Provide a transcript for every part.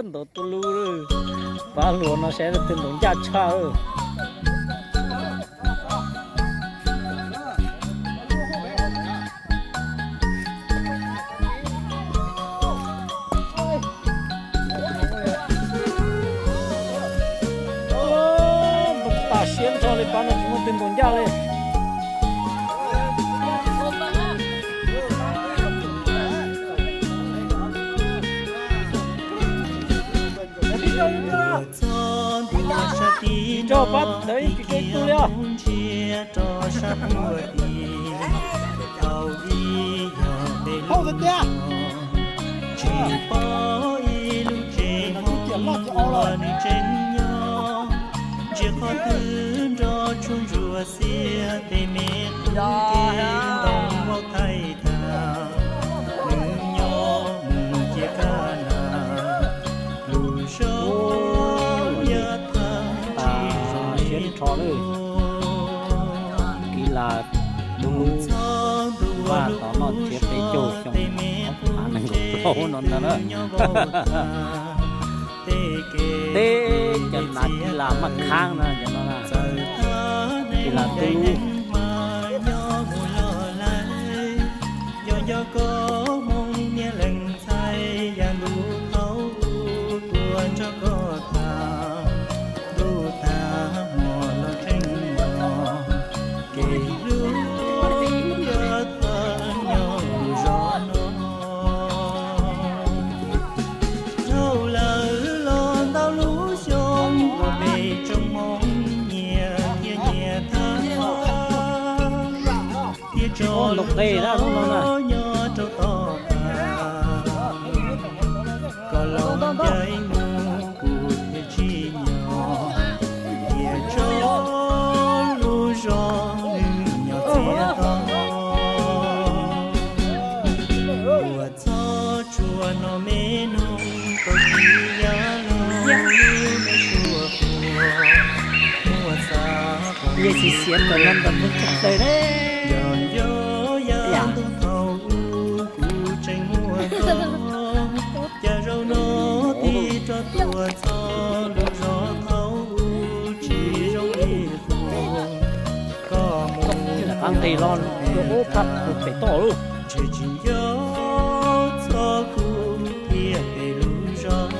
Ntaus tuj lub, pab hluas no saib leej twg ntaus ncaj tshaj. Npau taws siab nrho li, pab no tsis muaj twg ntaus ncaj li. Tsis tso pab tawv ib tsis kev tug li os. Hauj tiag tiag. Tsis paub ib lub tsev hmo nws tseem nyob, ntsia qhov twg nrov tshuaj ntsuag xiab, tej me qub kev ntoo vau thaij tag, nws nyob mus cia kaj nas, lub zos yav tag tsis zoo li. Kiv Las tub lub vaj tod noj tsiab peb caug xyoo, ob phav nees nkaum plaub no ntag na. Teb cov nas Kiv Las maj khaab na cov no na. Kiv Las tub lub. Nco nco koj hmoo niag leej ntxhais, yav ntuj thaum ub tuaj nrog koj tham, ntuj tag hmo los tseem nyob, kev hlub yav tag nyob lub zos no. Dhau lawm los ntau lub xyoo uas peb tsoom hmoob nyias thiaj nyias thab, thiaj tso lub zos nyob rau tom qab. Koj los ncaim mus kuv thiaj tsim nyog, thiaj tso lub zos nws nyob txias to. Tuaj txog tsuas no me nus, koj tsis yog lub me suab puag, muaj xav pom yej tsis xiav tawm no ntawm lub tsev tes ne. Yog yog yam ntuj thaum ub kuv tseem muaj koj, cas zaum no thiaj rov tuaj txog lub zos thaum ub tsis zoo li qub. Koj mus qab nqis los ua ub phaj pem toj lub. Ntshe tsis nco txog kuv thiab peb lub zos.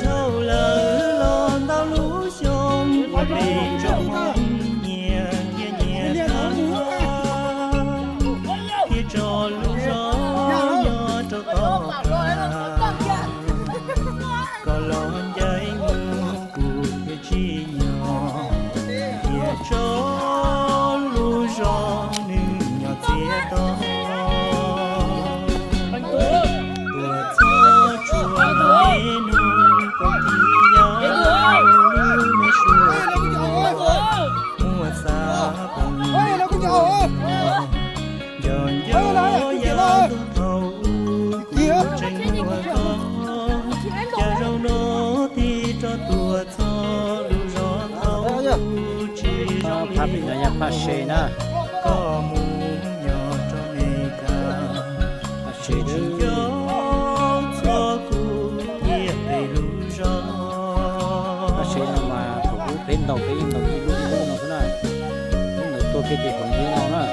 Dhau lawm los ntau lub xyoo uas peb tsoom hmoob nyias thiaj nyias thab, thiaj tso lub zos nyob rau tom qab. Koj los ncaim mus kuv thiaj tsim nyog, thiaj tso lub zos nws nyob txias to. Tuaj txog tsuas no me nus, koj tsis yog lub me suab puag, muaj xav pom yej nco nco yam ntuj thaum ub kuv tseem muaj koj, cas zaum no thiaj rov tuaj txog lub zos thaum ub tsis zoo li qub. Phaj se na. Koj mus nyob rau Mes Kas, ntshe tsis nco txog kuv thiab peb lub zos. Phaj se no mas thaum ub peb ntaus peb yeej ntaus ib lub ib lub no xwb na. Lub ntawd tuag kiag ces hloov ib lub no na.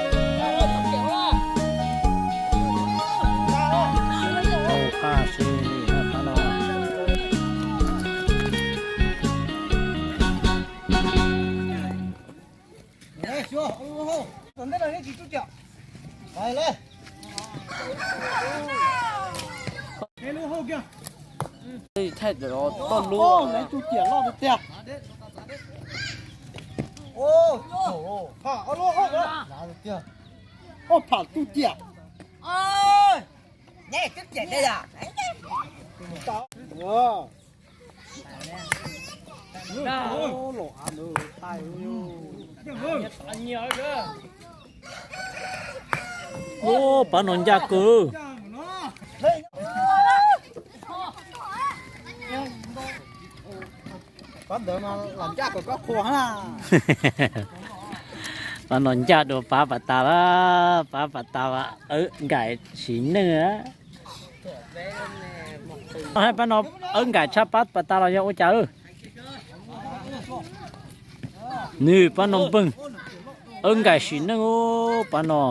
Tau phaj se li na phaj no. Thaij tau lub toj lub. Lawv tus ciam loj tiag tiag. Pham ob lub hauj tiag. Ob pham tus ciam. Ub, pab no ncaj kawg. Pab no ncaj dua pab pas tas, pab pas tas, Awb Nkaim Sim Neej. Pab no Awb Nkaim tshaj pab pas tas los yog ua cas? Nws pab no npeeg, Awb Nkaim Sim Neej pab no.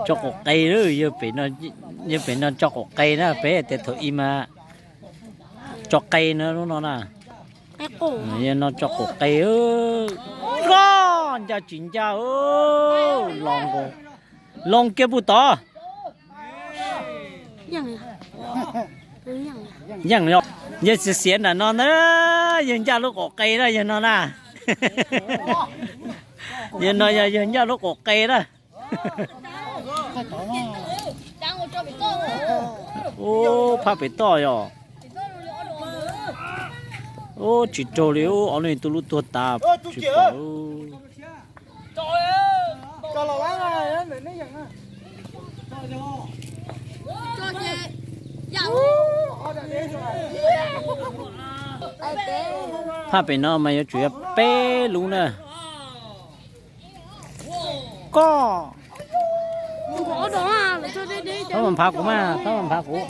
Tso qaum qe, yawg pem no tso qaum qe na, peb tias thaum ub mas tso qe na lub no na. Yawg no tso qaum qe. Koj ncaj tsis ncaj, los kiag puag tod. Yeej os, yawg xiav xiav nram no na, yawg ncaj lub qaum qe na yawg no na. Yawg no yog yawg ncaj lub qaum qe na. Ub, phaj pem toj yog. Ub, tsis raug li, ub, ob leeg tu lub tuag tas tsis pom. Phaj pem no mas yuav tsum yog peb lub na. Koj, thaub mas phav kuv mas, thaub mas phav kuv.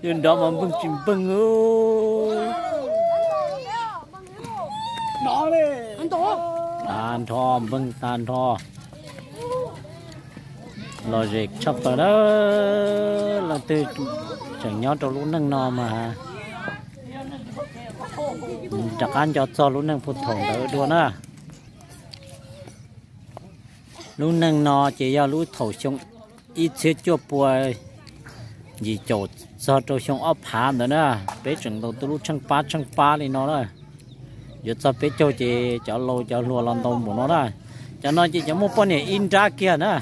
Yawg nrov mas npeeg tsis npeeg. Tag nrho, npeeg tag nrho. Lom zem tshaj plaws na. Leej twg tseem nyob rau lub neej no mas rov qab nco txog lub neej puag thaum ntawd dua na. Lub neej no ces yog lub thaum xyoo ib txhiab cuaj pua yim caum txog rau xyoo ob phav ntawd na, peb tseem ntaus tu lub tsheej pab tsheej pab li no na. Yuav txog peb caug ces cov laus cov hluas los ntaus npaum no na. Cov no ces cov muaj poj niam ib nrab kiag na.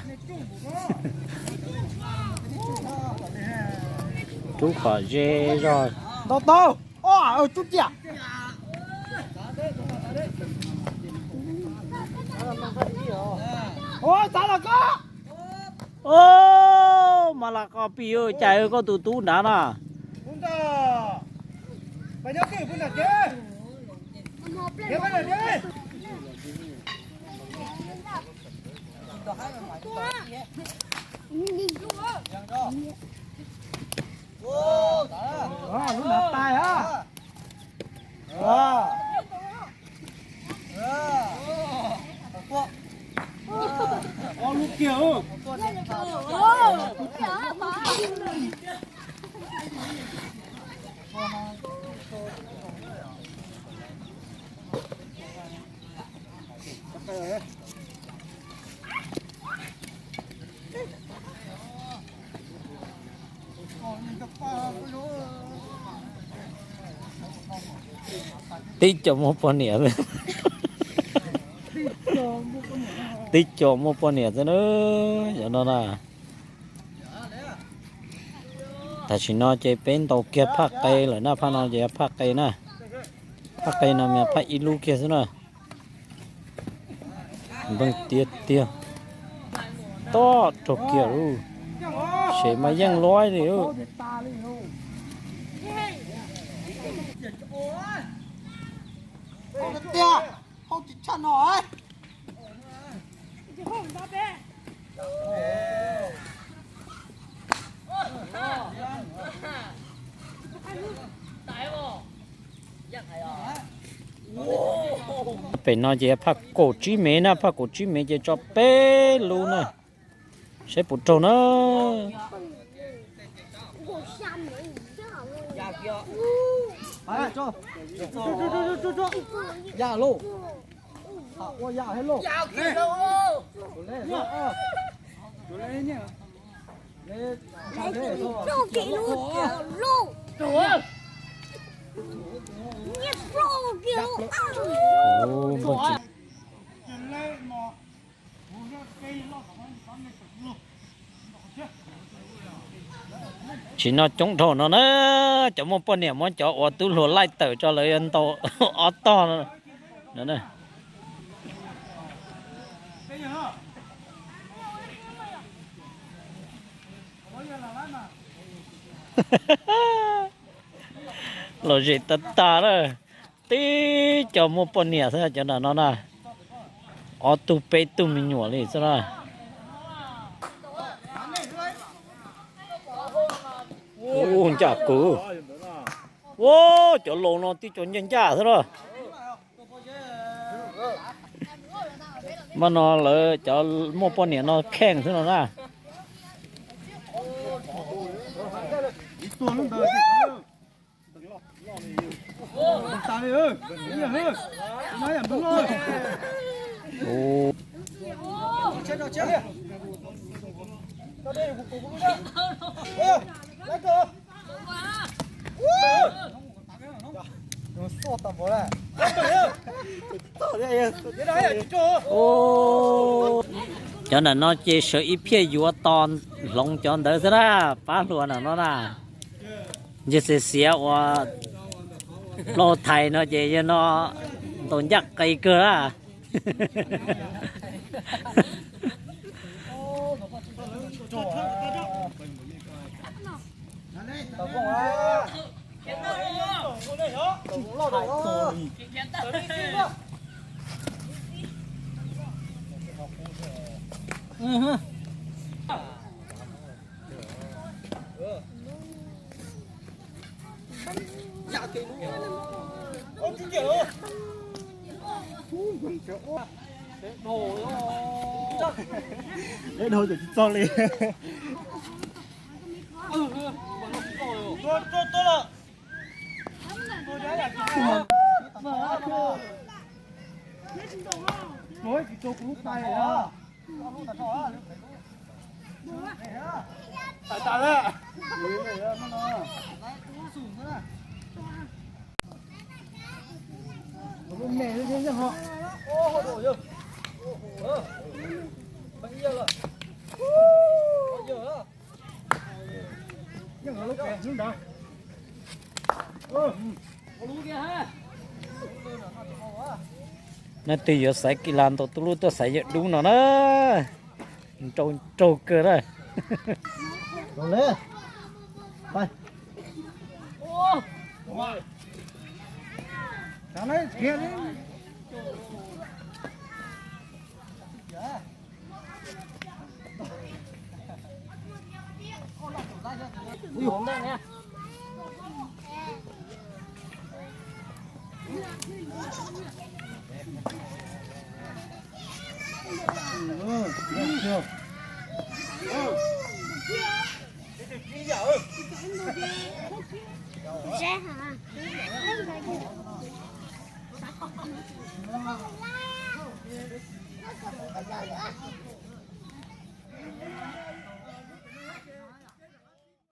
Rub kom ze zog. Ntau tau. Ub, tub tiag. Ub, txav los koj. Ub, mas los koj pij, cas koj tus tub nrad na. Lub nab tais a. Ob lub kiag. Tib co muaj poj niam. Tib co muaj poj niam xwb na. Cov no na. Tam sim no ces peb ntaus kiag phaj qe lawm na, phaj no ces phaj qe na. Phaj qe no mas phaj ib lub kiag xwb na. Npeeg tiag tiag. Raug kiag lub, sev mas yeej luaj li. Pem no ces phaj kaum tsib mev na, phaj kaum tsib mev ces tso peb lub na, saib puas raug na. Tsis no coob dhau no na, cov muaj poj niam muab cov ua tub hluas laij tawm tso lawv yuav ntaus ob tog no. Lom zem tag tag lawm, tib co muaj poj niam xwb cov nram no na, ob tug peb tug me nyuam li xwb na. Ncaj kawg, ua cov laus no tib co ncaj ncaj xwb na. Mas no lawv cov muaj poj niam no kheej xwb no na. Cov nram no ces sawv ib phiaj yuav tos hloov cov ntawd xwb na, pab hluas nram no na. Ntshe xiav xiav ua plaub thais no ces yog no ntaus ncaj qis kawg na. Ib dhau tsis txog li. Leej twg yuav xaiv kis las ntaus tus lub tuaj xaiv yawg dub no na. Nrau nraug kawg na.